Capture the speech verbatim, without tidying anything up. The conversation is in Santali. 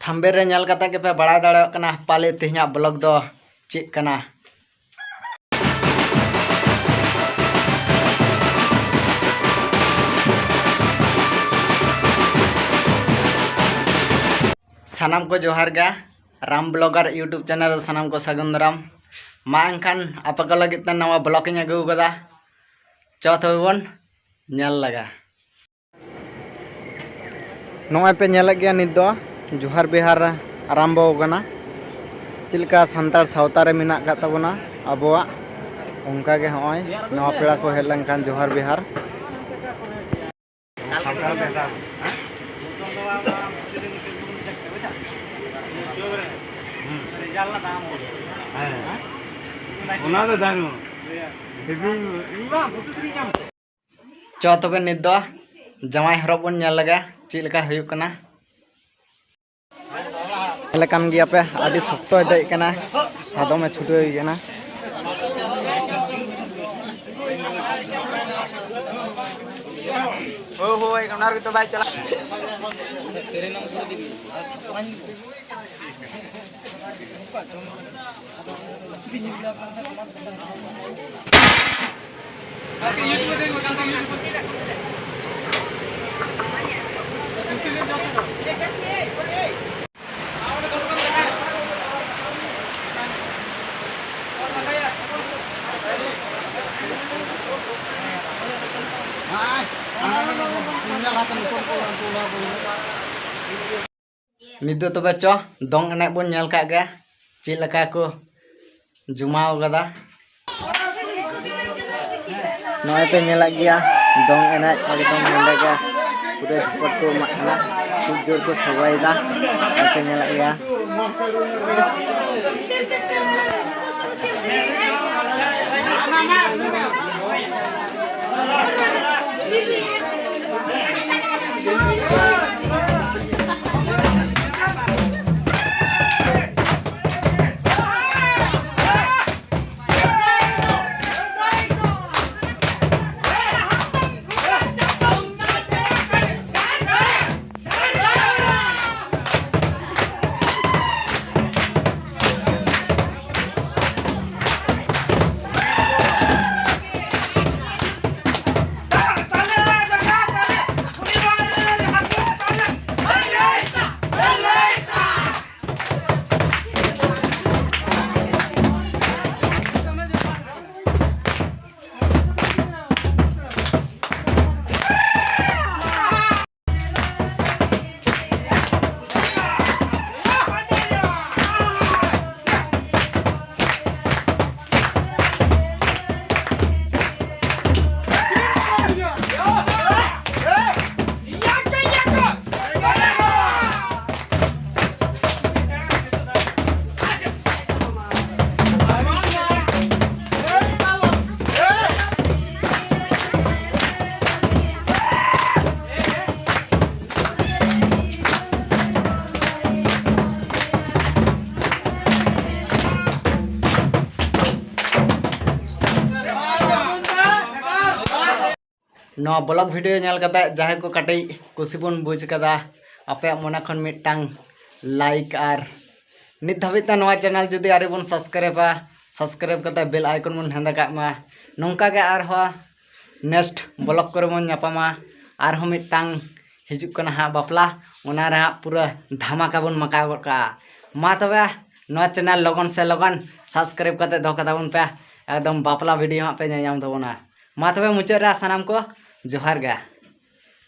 ᱛᱷᱟᱢᱵᱮᱞ ᱨᱮ ᱧᱮᱞ ᱠᱟᱛᱮ ᱜᱮᱯᱮ ᱵᱟᱲᱟᱭ ᱫᱟᱲᱮᱭᱟᱜ ᱠᱟᱱᱟ ᱯᱟᱞᱮ ᱛᱮᱦᱮᱧᱟᱜ ᱵᱞᱚᱜ ᱫᱚ ᱪᱮᱫ ᱠᱟᱱᱟ᱾ ᱥᱟᱱᱟᱢ ᱠᱚ ᱡᱚᱦᱟᱨ ᱜᱮ, ᱨᱟᱢ ᱵᱞᱚᱜᱟᱨ YouTube ᱪᱮᱱᱮᱞ ᱨᱮ ᱥᱟᱱᱟᱢ ᱠᱚ ᱥᱟᱹᱜᱩᱱ ᱫᱟᱨᱟᱢ᱾ ᱢᱟ ᱮᱱᱠᱷᱟᱱ ᱟᱯᱮ ᱠᱚ ᱞᱟᱹᱜᱤᱫ ᱛᱮ ᱱᱟᱣᱟ ᱵᱞᱚᱜ ᱤᱧ ᱟᱹᱜᱩ ᱟᱠᱟᱫᱟ, ᱪᱚ ᱛᱚᱵᱮ ᱵᱚᱱ ᱧᱮᱞ ᱞᱟᱜᱟ᱾ ᱱᱚᱜᱼᱚᱭ ᱯᱮ ᱧᱮᱞᱮᱫ ᱜᱮᱭᱟ, ᱱᱤᱛ ᱫᱚ ᱡᱚᱦᱟᱨ ᱵᱤᱦᱟᱨ ᱟᱨᱟᱢᱵᱚ ᱟᱠᱟᱱᱟ᱾ ᱪᱮᱫ ᱞᱮᱠᱟ ᱥᱟᱱᱛᱟᱲ ᱥᱟᱶᱛᱟ ᱨᱮ ᱢᱮᱱᱟᱜ ᱟᱠᱟᱫ ᱛᱟᱵᱚᱱᱟ ᱟᱵᱚᱣᱟᱜ, ᱚᱱᱠᱟ ᱜᱮ ᱱᱚᱜᱼᱚᱭ ᱱᱟᱣᱟ ᱯᱮᱲᱟ ᱠᱚ ᱦᱮᱡ ᱞᱮᱱᱠᱷᱟᱱ ᱡᱚᱦᱟᱨ ᱵᱤᱦᱟᱨ᱾ ᱚᱱᱟ ᱫᱚ ᱫᱟᱨᱩ᱾ ᱪᱚ ᱛᱚᱵᱮ ᱱᱤᱛ ᱫᱚ ᱡᱟᱶᱟᱭ ᱦᱚᱨᱚᱜ ᱵᱚᱱ ᱧᱮᱞ ᱞᱮᱜᱟ ᱪᱮᱫ ᱞᱮᱠᱟ ᱦᱩᱭᱩᱜ ᱠᱟᱱᱟ᱾ ᱧᱮᱞ ᱠᱟᱱ ᱜᱮᱭᱟ ᱯᱮ, ᱟᱹᱰᱤ ᱥᱚᱠᱛᱚᱭ ᱫᱮᱡ ᱠᱟᱱᱟ, ᱥᱟᱫᱚᱢᱮ ᱪᱷᱩᱴᱟᱹᱣ ᱠᱟᱱᱟ᱾ ᱦᱳᱭ, ᱦᱳᱭ, ᱚᱱᱟ ᱨᱮᱜᱮ ᱛᱚ ᱵᱟᱭ ᱪᱟᱞᱟᱜ᱾ ᱱᱤᱛ ᱫᱚ ᱛᱚᱵᱮ ᱪᱚ ᱫᱚᱝ ᱮᱱᱮᱡ ᱵᱚᱱ ᱧᱮᱞ ᱠᱟᱜ ᱜᱮ, ᱪᱮᱫ ᱞᱮᱠᱟ ᱠᱚ ᱡᱚᱢᱟᱣ ᱠᱟᱫᱟ᱾ ᱱᱚᱜᱼᱚᱭ ᱯᱮ ᱧᱮᱞᱮᱫ ᱜᱮᱭᱟ ᱫᱚᱝ ᱮᱱᱮᱡ, ᱮᱠᱫᱚᱢ ᱱᱚᱰᱮ ᱜᱮ ᱯᱩᱨᱟᱹ ᱡᱷᱚᱯᱚᱴ ᱠᱚ ᱮᱢᱟᱜ ᱠᱟᱱᱟ, ᱠᱷᱩᱵ ᱡᱳᱨ ᱠᱚ ᱥᱚᱜᱚᱭᱮᱫᱟ᱾ ᱱᱚᱜᱼᱚᱭ ᱯᱮ ᱧᱮᱞᱮᱫ ᱜᱮᱭᱟ᱾ ᱱᱚᱣᱟ ᱵᱞᱚᱜ ᱵᱷᱤᱰᱤᱭᱳ ᱧᱮᱞ ᱠᱟᱛᱮ ᱡᱟᱦᱟᱸᱭ ᱠᱚ ᱠᱟᱹᱴᱤᱡ ᱠᱩᱥᱤ ᱵᱚᱱ ᱵᱩᱡᱽ ᱠᱟᱫᱟ, ᱟᱯᱮᱭᱟᱜ ᱢᱚᱱᱮ ᱠᱷᱚᱱ ᱢᱤᱫᱴᱟᱝ ᱞᱟᱭᱤᱠ, ᱟᱨ ᱱᱤᱛ ᱫᱷᱟᱹᱵᱤᱡ ᱛᱮ ᱱᱚᱣᱟ ᱪᱮᱱᱮᱞ ᱡᱩᱫᱤ ᱟᱹᱣᱨᱤ ᱵᱚᱱ ᱥᱟᱵᱥᱠᱨᱟᱭᱤᱵᱟ, ᱥᱟᱵᱥᱠᱨᱟᱭᱤᱵ ᱠᱟᱛᱮ ᱵᱮᱞ ᱟᱭᱠᱚᱱ ᱵᱚᱱ ᱦᱮᱸᱫᱮ ᱠᱟᱜ ᱢᱟ᱾ ᱱᱚᱝᱠᱟ ᱜᱮ ᱟᱨᱦᱚᱸ ᱱᱮᱠᱥᱴ ᱵᱞᱚᱜ ᱠᱚᱨᱮ ᱵᱚᱱ ᱧᱟᱯᱟᱢᱟ᱾ ᱟᱨᱦᱚᱸ ᱢᱤᱫᱴᱟᱝ ᱦᱤᱡᱩᱜ ᱠᱟᱱᱟ ᱦᱟᱸᱜ ᱵᱟᱯᱞᱟ, ᱚᱱᱟ ᱨᱮ ᱦᱟᱸᱜ ᱯᱩᱨᱟᱹ ᱫᱷᱟᱢᱟᱠᱟ ᱵᱚᱱ ᱢᱟᱠᱟᱣ ᱜᱚᱫ ᱠᱟᱜᱼᱟ᱾ ᱢᱟ ᱛᱚᱵᱮ ᱱᱚᱣᱟ ᱪᱮᱱᱮᱞ ᱞᱚᱜᱚᱱ ᱥᱮ ᱞᱚᱜᱚᱱ ᱥᱟᱵᱥᱠᱨᱟᱭᱤᱵ ᱠᱟᱛᱮ ᱫᱚᱦᱚ ᱠᱟᱛᱟ ᱵᱚᱱ ᱯᱮ, ᱮᱠᱫᱚᱢ ᱵᱟᱯᱞᱟ ᱵᱷᱤᱰᱤᱭᱳ ᱦᱟᱸᱜ ᱯᱮ ᱧᱮᱞᱧᱟᱢ ᱛᱟᱵᱚᱱᱟ᱾ ᱢᱟ ᱛᱚᱵᱮ ᱢᱩᱪᱟᱹᱫ ᱨᱮ ᱥᱟᱱᱟᱢ ᱠᱚ ᱡᱚᱦᱟᱨ ᱜᱮ᱾